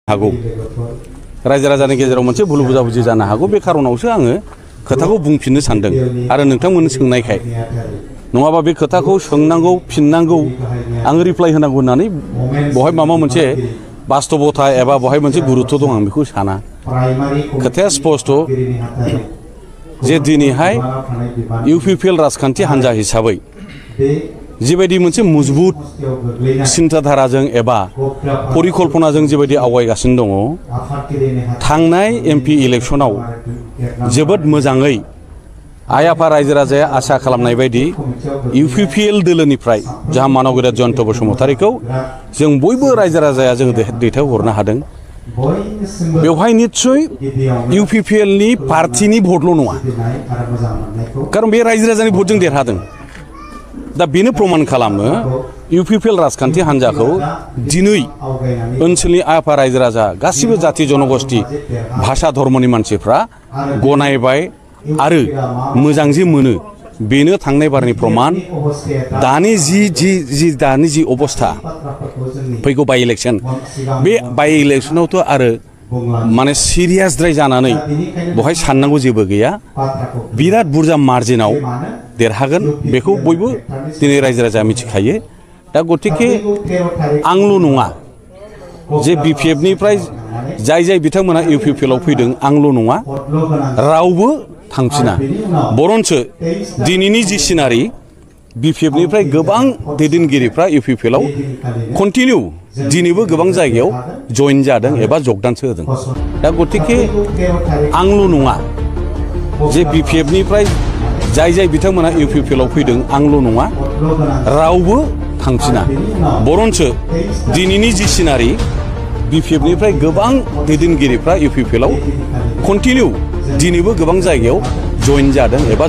हागौ रायजो राजानि गेजेराव मोनसे भुल बुजाबुजि जानो हागौ बे खारनावसो आङो खोथाखौ बुंफिननो सानदों आरो नोंथांमोन सोंनायखाय नङाबा बे खोथाखौ सोंनांगौ फिननांगौ आं रिप्लाइ होनांगौ होननानै बहाय माबा मोनसे बास्तबता एबा बहाय मोनसे गुरुत्व दं आं बेखौ साना खोथाया स्पष्ट जे दिनैहाय इउपिपिएल राजखान्थि हान्जा हिसाबै जिबायदि मोनसे मजबुत सिन्ताधाराजों एबा परिकल्पनाजों जिबायदि आवगायगासिनो दङ थांनाय एमपि इलेक्शनाव जोबोद मोजाङै आइ आफा रायजो राजाया आसा खालामनाय बायदि इउपिपिएल दोलोनिफ्राय जाहा मानव गेदेर जयन्त बसुमतारीखौ जों बयबो रायजो राजाया जों दैथायहरनो हादों बेवहाय निश्चय इउपिपिएलनि पार्टिनि भटल' नङा खारन बे रायजो राजानि भटजों देरहादों दा बेनो प्रमान खालामो इउपिपिएल राजखान्थि हान्जाखौ दिनै ओनसोलनि आफा रायजो राजा गासिबो जाति जनगोष्ठी भाषा धर्मनि मानसिफ्रा गनायबाय आरो मोजां जे मोनो बेनो थांनाय बारनि प्रमान दानि जि अबस्था फैगौ बाइ इलेक्शन बे बाइ इलेक्शनावथ' आरो माने सिरियासद्राय जानानै बहाय साननांगौ जेबो गैया बिराद बुरजा मार्जिनाव देरहागोन बेखौ बयबो दिनै रायजो राजा मिथिखायो दा गतिके आंल' नङा जे बिपिएफनिफ्राय जाय बिथांमोना इउपिपिएलआव फैदों आंल' नङा रावबो थांफिना बरन्सो दिनैनि जि सिनारि बिपिएफनिफ्राय गोबां दैदेनगिरिफ्रा इउपिपिएलआव कन्टिनिउ दिनैबो गोबां जायगायाव जइन जादों एबा जगदानसो होदों दा गतिके आंल' नङा जे बिपिएफनिफ्राय जाय बिथांमोना इउपिपिएलआव फैदों आंल' नङा रावबो थांफिना बरन्सो दिनैनि जि सिनारि बिपिएफनिफ्राय गोबां दैदेनगिरिफ्रा इउपिपिएलआव कन्टिनिउ दिनैबो गोबां जायगायाव जइन जादों एबा